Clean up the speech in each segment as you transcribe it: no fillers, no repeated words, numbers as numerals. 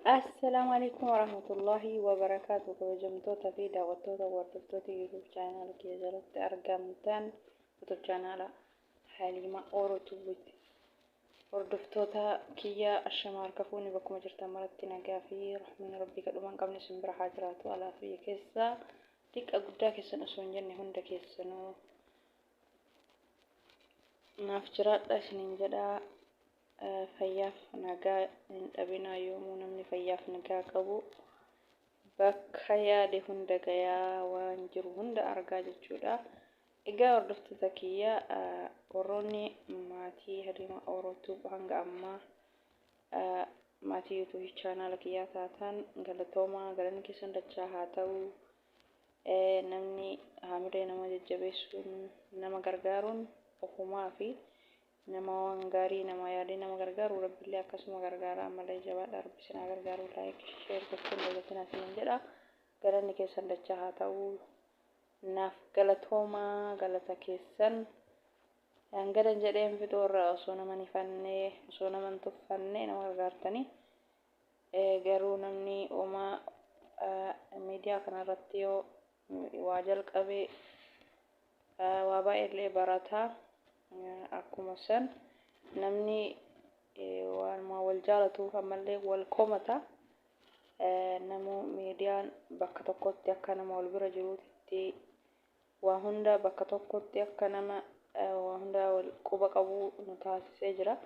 Assalaamu alaikum warahmatullahi wabarakaatu. Kabajamtoota fi daawwattoota, hordoftoota YouTube channel kiyya jalatti argamtan, YouTube channel Halima Oro Tube, hordoftoota kiyya, ashama harka fuuni. Bakkuma jirtan maratti nagaa fi rahmanni rabbii kadhuma hin qabne isin bira haa jiraatu. Alaa fi biyya keessa, xiqqa guddaa keessan osoo hin jenne, hunda keessanuu naaf jiraadha isiniin jedha. Fayyaaf nagaa hin dhabinaa. Yoomuu namni fayyaaf nagaa qabu bakka yaade hunda gayaa, waan jiru hunda argaa jechuudha. Egaa hordoftoota kiyya, warroonni maatii Halima Oro Tube hanga ammaa maatii YouTube chaanaala kiyyaa taatan, galatoomaa, galanni keessan dachaa haa ta'u. Namni haamilee nama jajjabeessuun, nama gargaaruun ofumaa fi nama waan gaarii nama yaadee nama gargaaru, rabbillee akkasuma gargaara. Ammallee jabaadha, rabbi isin haa gargaaru. Like, share gochuun dagatinaa isiniin jedha. Galanni keessan dachaa haa ta'u. Naaf galatoomaa, galata keessan hangadan jedheen fixuu irraa. Osoo nama hin ifanne, osoo nama hin tuffanne nama gargaartanii. Garuu namni homaa miidiyaa kanarratti yoo waa jalqabee waa baay'eellee barataa. Akkuma san namni waanuma wal jaalatuuf ammallee wal komata. Namu miidiyaan bakka tokkotti akka nama wal bira jiruutitti, waa hunda bakka tokkotti akka nama waa hunda wal quba qabu nu taasisee jira.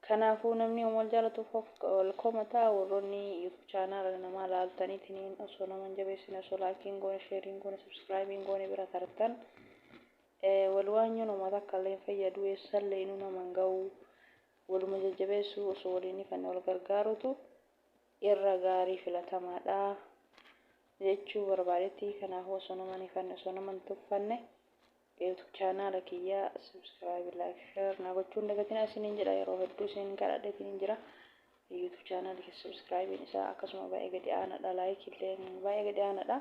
Kanaafuu namni wal jaalatuuf wal komata. Warroonni YouTube chaanaala namaa laaltaniitiin osoo nama hin jabeessine, osoo like iin goone, share iin goone, subscribe iin goone bira tartan, wal waanyuun uummata akka illee hin fayyadu, eessallee inuu nama hin ga'u. Waluma jajjabeessuu, osoo waliin ifanne wal gargaarutu irra gaarii, filatamaadha jechuu barbaadetti. Kanaafuu osoo nama hin ifanne, osoo nama hin tuffanne, YouTube chaanaala kiyya subscribe, like, share na gochuun dagatina isiniin jedha. Yeroo hedduu isin kadhadheetiin jira. YouTube chaanaala kiyya subscribe isaa akkasuma baay'ee gadi aanaadha, like illee baay'ee gadi aanaadha.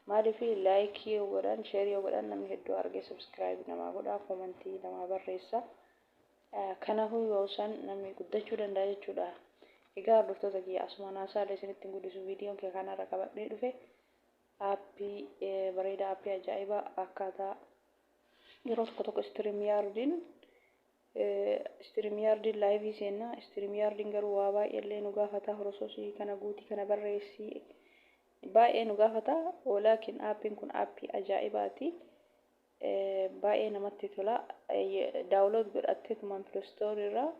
Maaliif? Like yoo godhan, share yoo godhan, namni hedduu argee subscribe namaa godha, comment ii namaa barreessa. Kanaafuu yoo san namni guddachuu danda'a jechuudha. Egaa hordoftoota kiyya, asuma naasaalee isinitti hin guddisu. Viidiyoon kee kanarra qabadhee dhufe app ii bareedaa, app ii ajaa'ibaa, akkaataa yeroo tokko tokko StreamYard iin live ii seenna. StreamYard iin garuu waa baay'ee illee nu gaafata. Horososii kana guutii, kana barreessii, baay'ee nu gaafata. Walaakin app iin kun app ii ajaa'ibaati, baay'ee namatti tola. Download godhatteetumaan Play Store irraa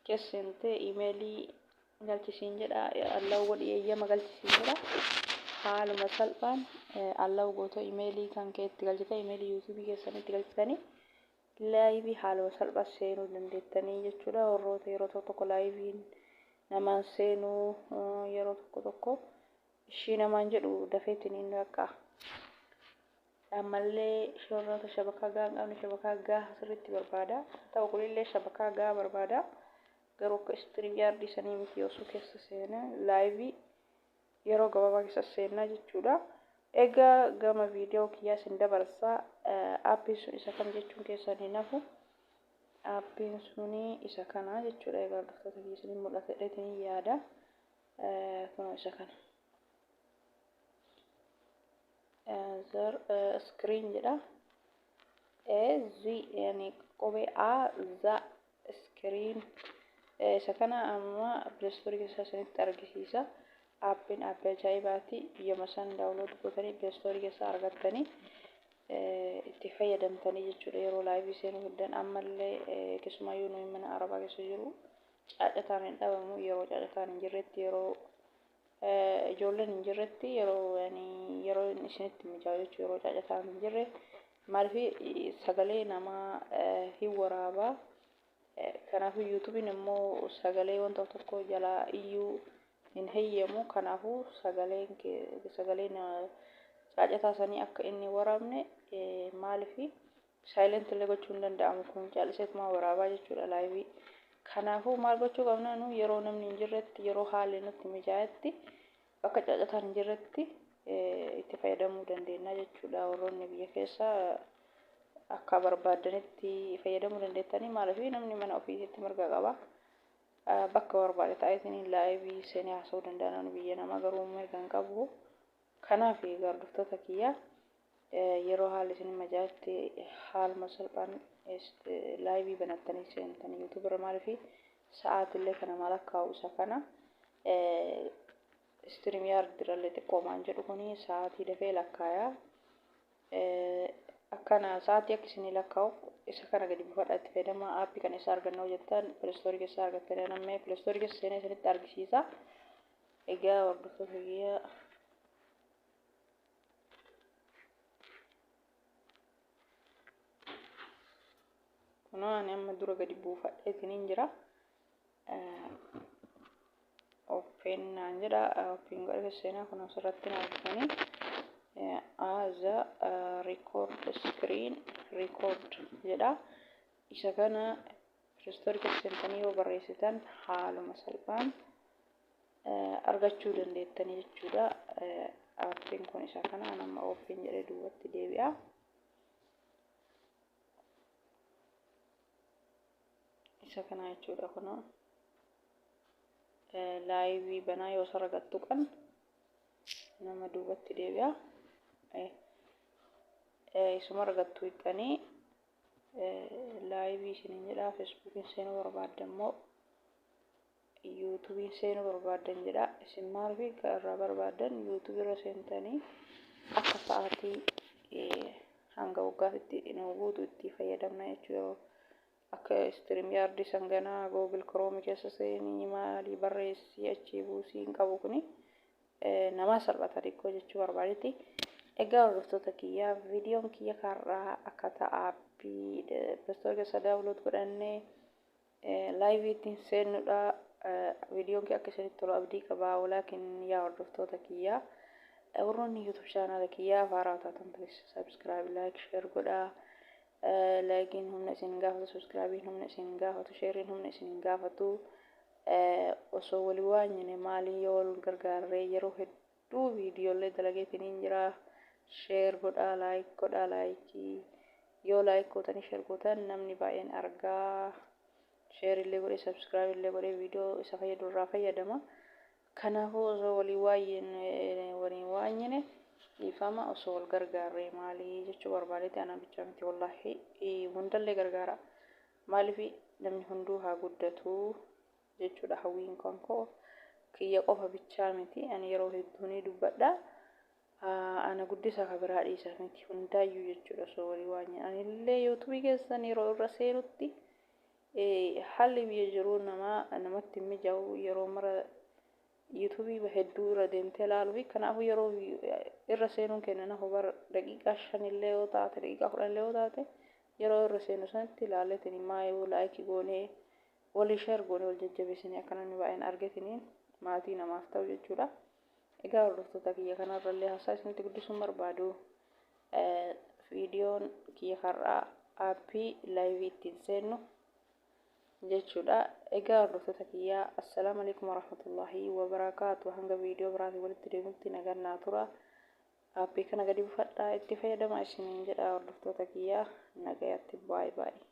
keessa seentee email ii galchisiin jedha, allow godhi, eeyyama galchisiin jedha. Haaluma salphaan allow gootoo email ii kan kee itti galchite, email ii YouTube ii keessanii itti galchitanii, live ii haaluma salphaa seenuu dandeettanii jechuudha. Warroota yeroo tokko tokko live iin namaan seenuu, yeroo tokko tokko ishii namaan jedhu dafeetiin hin bakka. Ammallee warroota shabakaa gahaa hin qabne, shabakaa gahaa sirriitti barbaada. Ta'u kunillee shabakaa gahaa barbaada. Garuu akka StreamYard ii sanii miti. Osoo keessa seenee live ii yeroo gabaabaa keessa seennaa jechuudha. Egaa gama viidiyoo kiyyaa isin dabarsaa. App iin sun isa kam jechuun keessan hin hafu. App iin suni isa kana jechuudha. Egaa hordoftoota kiyya, isiniin mul'ata jedheetiin yaada. Kunoo isa kana. Zar screen jedha. A Z, yani qubee A Z screen. Isa kana amma Play Store keessa isinitti argisiisa. App iin app ii ajaa'ibaati. Yooma san download gootanii Play Store keessa argattanii itti fayyadamtanii jechuudha. Yeroo live ii seenuu fiddan, ammallee keessumaayyuu nuyi mana arabaa keessa jiru caacataan hin dhabamu. Yeroo caacataan hin jirretti, yeroo ijoolleen hin jirretti, yeroo yeroo isinitti mijaa'u jechuudha. Yeroo caacataan hin jirre, maaliif? Sagalee namaa hin waraabaa. Kanaafuu YouTube iin immoo sagalee wanta tokko jalaa iyyuu hin heeyyamu. Kanaafuu sagaleen sagaleen caacataa sanii akka inni waraabne, maaliif? Silent illee gochuu hin danda'amu. Kun caalliseetuma waraabaa jechuudha live ii. Kanaafuu maal gochuu qabna nu? Yeroo namni hin jirretti, yeroo haalli nutti mijaa'etti, bakka caacataan hin jirretti Itti fayyadamuu dandeenya jechuudha. Warroonni biyya keessa akka barbaadanitti fayyadamuu dandeettanii, maaliif namni mana ofiitti mirga qaba. Bakka barbaade taa'eetiin live seenee haasa'uu danda'a. Namni biyya namaa garuu mirga hin qabu. Kanaaf hordoftoota kiyya, yeroo haalli isin mijaa'etti haaluma salphaan live banattanii seentanii YouTube irra, maaliif sa'aatillee kana maal akkaa'u isa kana StreamYard irrallee xiqqoomaan jedhu kuni sa'aatii dafee lakkaayaa. Akkana sa'aatii akka isinii lakkaa'u isa kana gadi buufadhaa itti fayyadamaa. Aappii kana isa argannoo jettan Play Store keessaa argattanii, nammee Play Store keessa seenee isinitti argisiisa. Egaa hordoftoota kiyya, kunoo ani amma dura gadi buufadheetiniin jira. Open naan jedha, open godhe keessa seenaa. Kun asirratti na argitanii as record screen record jedha. Isa kana Play Store keessa seentanii yoo barreessitan haaluma salphaan argachuu dandeettanii jechuudha. Aappiin kun isa kana. Nama open jedhee duubatti deebi'a. Isa kana jechuudha. Kunoo live banaa yoo sarara tuqan nama duubatti deebi'a. Isuma argattu hiixanii live isiniin jedha. Feesbuukiin seenuu barbaaddan immoo YouTubeiin seenuu barbaaddan jedha. Isin maaliif irraa barbaaddan YouTube irra seentanii akka sa'aatii hanga waggaatti nu guutu itti fayyadamna jechuu. Yeroo akka StreamYard sanganaa Google Chrome keessa seenii maalii barreessii achii buusii hin qabu, kuni namaa salphata xiqqoo jechuu barbaadetti. Egaa hordoftoota kiyyaa, viidiyoon kiyya karraa akkaataa aappii Play Store keessa download godhannee live ittiin seennudha. Viidiyoon kiyya akka isinitti tolu abdii qaba. Walaakin yaa hordoftoota kiyyaa, warroonni YouTube chaanaala kiyyaa haaraa taatan, please subscribe, like, share godhaa. Likeiin humna isin gaafatu, subscribeiin humna isin gaafatu, shareiin humna isin gaafatu. Osoo walii waanyine maalii, yoo wal gargaarree yeroo hedduu viidiyoolee dalageetiniin jira. Share godhaa, like godhaa. Like yoo like gootanii share gootan namni baay'een argaa, share illee godhee subscribe illee godhee viidiyoo isa fayyadu irraa fayyadama. Kanaafuu osoo walii waliin waanyine, dhiifama, osoo wal gargaarree maalii jechuu barbaadeeti. Ana bichaa miti, wallaahi hundallee gargaara. Maaliif namni hunduu haa guddatu jechuudha hawwiin kan koo. Kiyya qofa bichaa miti, ani yeroo hedduu ni dubbadha. Ana guddisa ka biraa dhiisa miti, hundaayyuu jechuudha osoo walii waanyine. Anillee YouTube keessan yeroo irra seenutti haalli biyya jiruu namaa namatti hin mijaa'u yeroo mara YouTube hedduu irra deemtee ilaaluu fi kanaafuu yeroo irra seenuun keenya nafu bara daqiiqaa 5 illee yoo taate, daqiiqaa 10 illee yoo taate, yeroo irra seenu sanatti ilaaleetiin maa yoo like goonee walii share goonee wal jajjabeessinee akka namni baay'een argatiniin maatii namaaf ta'u jechuudha. Egaa hordoftoota kiyya, kanarrallee haasaa isinitti guddisuun barbaadu. Viidiyoon kiyya har'aa aappii live ittiin seennu jechuudha. Egaa hordoftoota kiyyaa, assalaamu alaikum warahmatullaahi wabarakaatu. Hanga viidiyoo biraatiin walitti deemutti nagaan naa tura. Aappii kana gadi buufadhaa itti fayyadamaa isiniin jedha. Hordoftoota kiyyaa, nagayatti, baay'ee baay'ee.